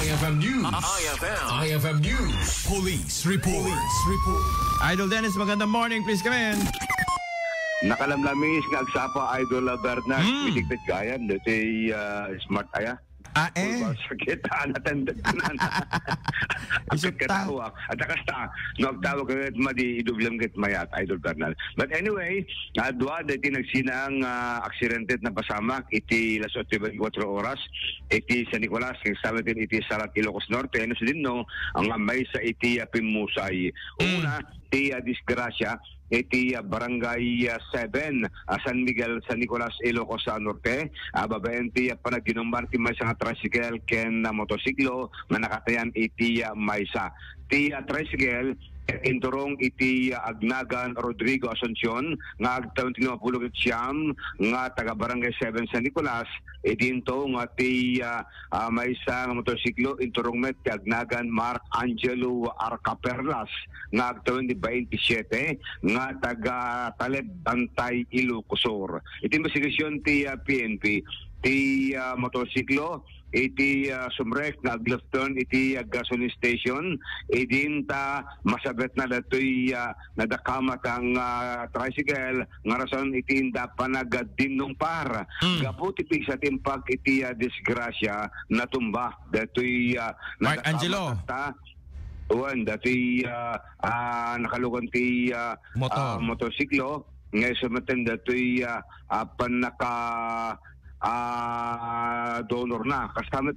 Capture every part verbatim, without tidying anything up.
I F M News. I F M. I F M News. Police report. Police report. Idol Dennis, magandang morning. Please come in. Nakalamlamis nga agsapa, Idol, ah, Bernard. Hmm. Mitigpit gayam, dito'y, ah, smart aya. Ah, eh. Full bar sakit, ah, natandaan ko na. Ang Isip ta. Katawag. At kasta, no, agtawag ka ngayon, madi, iduglam ket mayat, Idol Bernard. But anyway, ah, dua, dati nagsinang, ah, aksidente na pasamak, iti las otso beintikwatro oras, iti San Nicolas, kay sabi iti Sarat, Ilocos Norte, ano sa din, no, ang maysa iti, ah, pimmusay. Hmm. Una, ti, ah, disgrasya, iti, ah, Barangay, ah, seven, ah, San Miguel, San Nicolas, Ilocos, ah, Norte, ah, babaen ti, ah, panagdinumbar ti maysa nga tricycle ken, ah, motorsiklo nga nakatayan iti, ah, maysa. Ti, ah, tricycle, inturong iti, ah, Agnagan Rodrigo Asuncion nga agtawen ti lima pulo ket siam nga taga Barangay seven San Nicolas, idinto nga ti, ah, ah, maysa nga motorsiklo, inturong met ti Agnagan Mark Angelo Arcaperlas nga agtawen ti baintisiete nga taga Taleb, Bantay, Ilocos Sur. Iti investigasyon ti, ah, P N P, ti, ah, motorsiklo iti, ah, sumrek nga ag-left turn iti, ah, gasoline station, idinta masabetna datoy, ah, nadakamat nga, ah, tricycle nga rason iti inda panagdinnungpar. Hmm. Gapu ti pigsa ti impact iti, ah, disgrasya, natumba datoy, ah, Mark nadakamat Angelo. Ta, wen, datoy, ah, ah, nakalugan ti, ah, Motor. Ah, motorsiklo, nga isu met datoy, ah, ah, pannaka, ah, donor na. Kasta met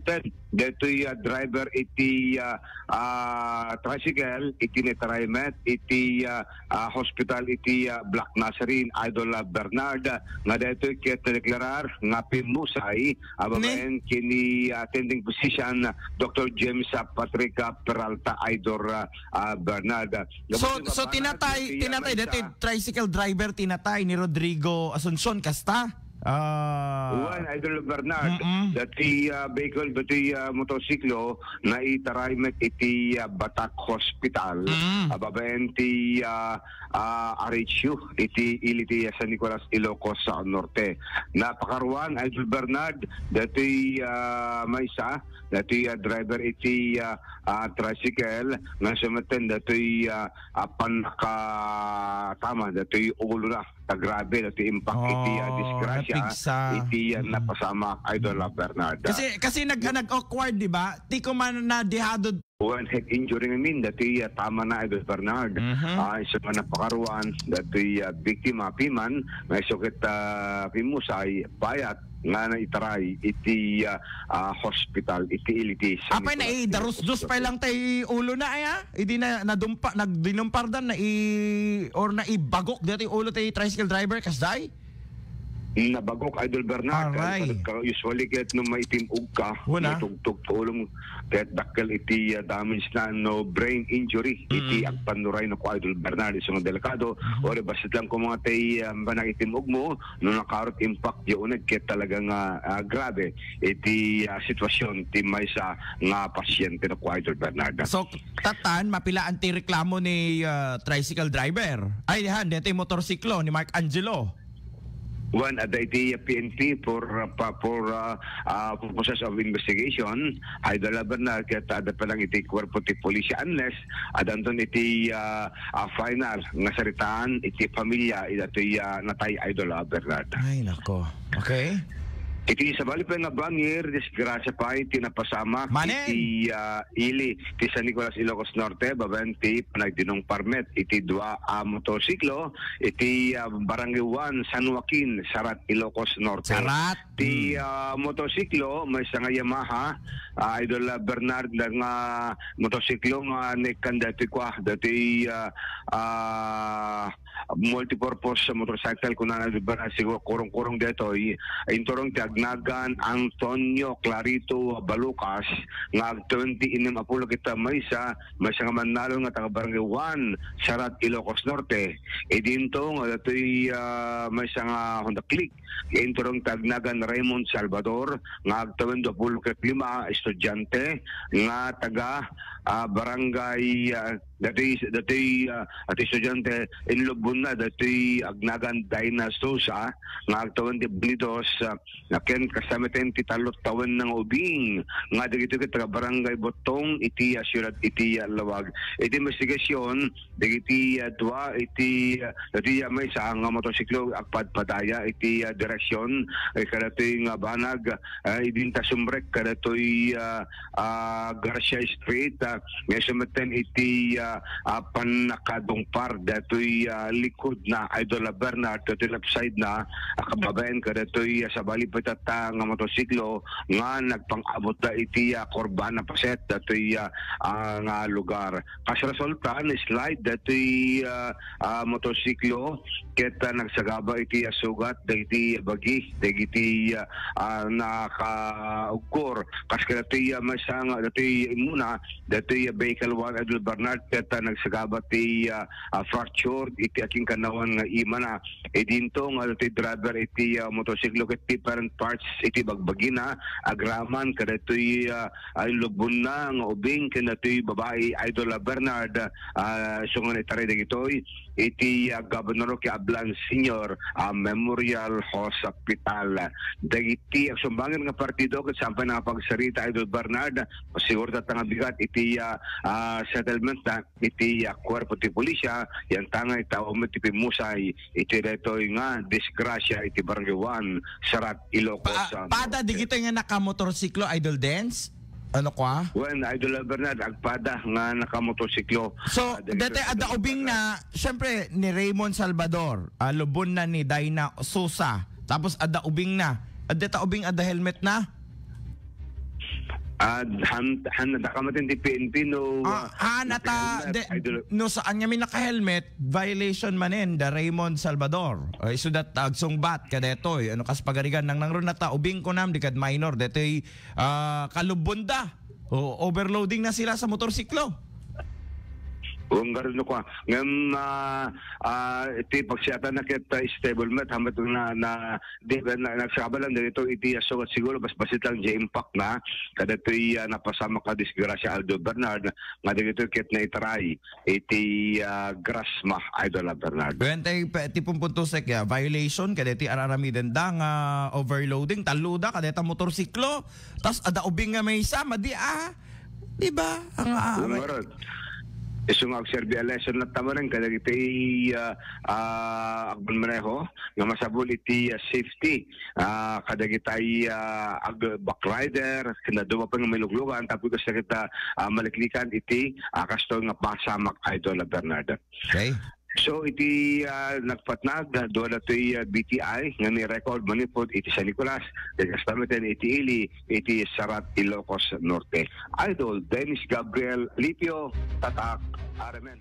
datoy, ah, driver iti, ah, ah, tricycle, iti naitaray met iti, ah, ah, hospital iti, ah, Black Nazarene, Idol, ah, Bernard, nga datoy ket nadeklarar nga pimmusay, ah, Ne? babaen ken ni attending physician, Doctor James, ah, Patrick, ah, Peralta, Idol, ah, ah, Bernard. So, Gapu so ti tinatay, iti, ah, tinatay, dati tricycle driver tinatay ni Rodrigo Asuncion, kasta? Ah. Wen, Idol Bernard. Mm-mm. Dati, ah, vehicle, dati, ah, motorsiklo, naitaray met iti, ah, Batak Hospital. Mm. Ah, babaen ti, ah, ah, R H U, iti ili ti, ah, San Nicolas, Ilocos, ah, Norte. Napakaruan, Idol Bernard, dati, ah, maysa, dati, ah, driver iti, ah, ah, tricycle, nga sumeten dati, ah, ah, pannakatama, dati ulo na. Ta grabe, dati impact iti, ah, Oh, disgrasya, napigsa. Iti, ah, Mm. napasamak, Idol, ah, Bernard. Kasi, kasi nag-, nag-awkward, di ba? Ti kuman na dihado. One head injury ngamin, dati, ah, tama na, Idol Bernard. Mhm. Ah, isu nga napakaruan, dati, ah, biktima, piman, nga isu ket, ah, pimmusay, bayat, nga naitaray iti, ah, ah, hospital, iti ili ti San Apay, Nicolas, naidarusdos pay lang tay ulo na, ay, ah? Idi na, nadumpa, nagdinumpardan, nai-, or naibagok dati ulo tay tricycle driver, kasday? Nabagok, Idol Bernard. Aray. Kay usually ket no maitim-og ka, Wala. Maitugtog ti ulom, ket dakkel iti, ah, damage na, no, brain injury, iti Mm. agpannuray na ko, Idol Bernard, isu nga delikado. Mhm. Or bassit lang ko mga tay, ah, panangitim-og mo, no nakarot impact di uneg ket talaga nga, ah, grabe iti, ah, sitwasyon ti maysa nga pasyente na ko, Idol Bernard. So, tatan, mapilaan ti reklamo ni, ah, tricycle driver? Ay, dihan, dito yung motorsiklo ni Mark Angelo. Wen, adda iti P N P for, uh, pa-, for, uh, uh, purposes of investigation, Idol Bernard, ket adda pa lang iti kuerpo ti pulisya unless adda anton iti, uh, uh, final nga saritaan iti pamilya, ida toy, uh, natay, Idol, uh, Bernard. Ay, nako. Okay. Iti sabali pa nga bangir, disgrasya pa iti napasamak Manen. Iti, uh, ili ti San Nicolas, Ilocos Norte, babaen ti panagdinungpar met iti dua a motorsiklo, iti, ah, Barangay one, San Joaquin, Sarat, Ilocos Norte. Sarat. Ti, Mm. ah, motorsiklo, maysa nga Yamaha, ah, Idol, ah, Bernard, nga motorsiklo nga naikkan dati kua, dati, ah, ah, multipurpose motorcycle, kuna na, Idol Bernard, siguro kurong-kurong detoy, inturong ti Agnagan Antonio Clarito Balucas, nga agtwenty-innem a pulong ket maysa, maysa nga mannalon nga taga Barangay one, Sarat, Ilocos Norte. Idinto nga datoy, ah, maysa nga Honda Click, inturong ti Agnagan Raymond Salvador, nga agtawen dua pulo ket lima, estudyante, nga taga, ah, Barangay, ah, datoy, datoy, ah, ati estudyante, inlubbo na datoy agnagan Dina Sosa nga agtawen ti banidos, ah, ken kasta met ti tallo tawen nga ubing nga dagitoy ket taga Barangay Botong iti, ah, siyudad iti, ah, Laoag. Iti investigasyon dagiti, ah, dua iti, ah, dagiti, ah, maysa nga motorsiklo agpadpadaya iti, ah, direksyon, eh, kadatoy nga banag, ah, idin ta sumrek kadatoy, ah, ah, Garcia Street, ah, nga isu met iti, ah, ah, pannakadungpar datoy, ah, likod na Idol Bernard, datoy left side na, ah, kababaen kadatoy, ah, sabali pay tatta nga motorsiklo nga nagpang-abot da iti, ah, kurba na paset datoy, ah, ah, nga lugar. Kas resulta, ni-slide datoy, ah, ah, motorsiklo ket, ah, nagsagaba iti, ah, sugat dagiti bagi dagiti, ah, ah, nakaugkor. Kas kadatoy, ah, maysa nga datoy immuna, datoy, ah, vehicle one, Idol Bernard, ket, ah, nagsagaba ti, ah, ah, fracture iti akinkannawan nga imana. Idinto nga datoy driver iti, ah, motorsiklo ket different parts iti bagbagina, agraman kadatoy, ah, ay lubbonna nga ubing ken datoy babai, Idol, ah, Bernard, ah, isu nga naitaray dagitoy iti, ah, Governor Roque Ablan Senior, ah, Memorial Hospital. Dagiti agsumbangen nga partido ket saan pay nga pagsarita, Idol Bernard, siguro tatta nga bigat iti, ah, ah, settlement na iti, ah, kuerpo ti pulisya, yan tangay tao met ti pimmusay iti daytoy nga disgrasya iti Barangay one, Sarat, Ilocos, Pa-, ah, pada Norte. Digitoy nga nakamotorsiklo, Idol Dens? Ano kwa? Wen, Idol Bernard, agpada nga nakamotorsiklo. So, ah, dagitoy dati adda ubing na, syempre, ni Raymond Salvador, ah, lubon na ni Dina Sosa. Tapos adda ubing na. Adda ta ubing, adda helmet na? Ah, han, han, adda kamaten ti P N P no, ah, ah, han, ata, naka-helmet, de, Idol. No saan nga may naka-helmet, violation manen, da Raymond Salvador. Ay, so that agsungbat kadetoy. Ano kas pagarigan nang nangron nata, ubing kunam, di kad minor, detoy, ah, kalubon da. O, overloading na sila sa motorsiklo. Wen, garud no kwa. Ngem, ah, ah, iti pagsiatan na ket, ah, stable met, hamet na, na, di, na, nagsaba lang dito iti aso, siguro, basbasit lang di impact na, kadatoy, ah, napasamak a disgrasya, Aldo Bernard, nga dito ket naitaray iti, ah, Grasma, Idol Bernard. Wen, tay, pe-, ti pumpuntusek, ya, violation, kadeti ar-aramiden da nga overloading, tallo da, kadeta motorsiklo, tas ada ubing nga maysa, madi, ah, di ba? Ang, ah, Wen, garud. Isu nga agserbi a lesson na tamanan, kadagiti, ah, ah, agmaneho, nga masapul iti, ah, safety, ah, kadagitay, ah, ag-, backrider, ken dadduma pay nga maluglugan, tapos kasta ket, ah, maliklikan iti, ah, kastoy nga pasamak, Idol Bernard. Okay. So, iti, ah, nagpatnag, dua datoy, ah, B T I nga ni-record manipud iti San Nicolas, ken kasta met iti ili, iti Sarat, Ilocos Norte. Idol Dennis Gabriel Lipio, Tatak, R M N.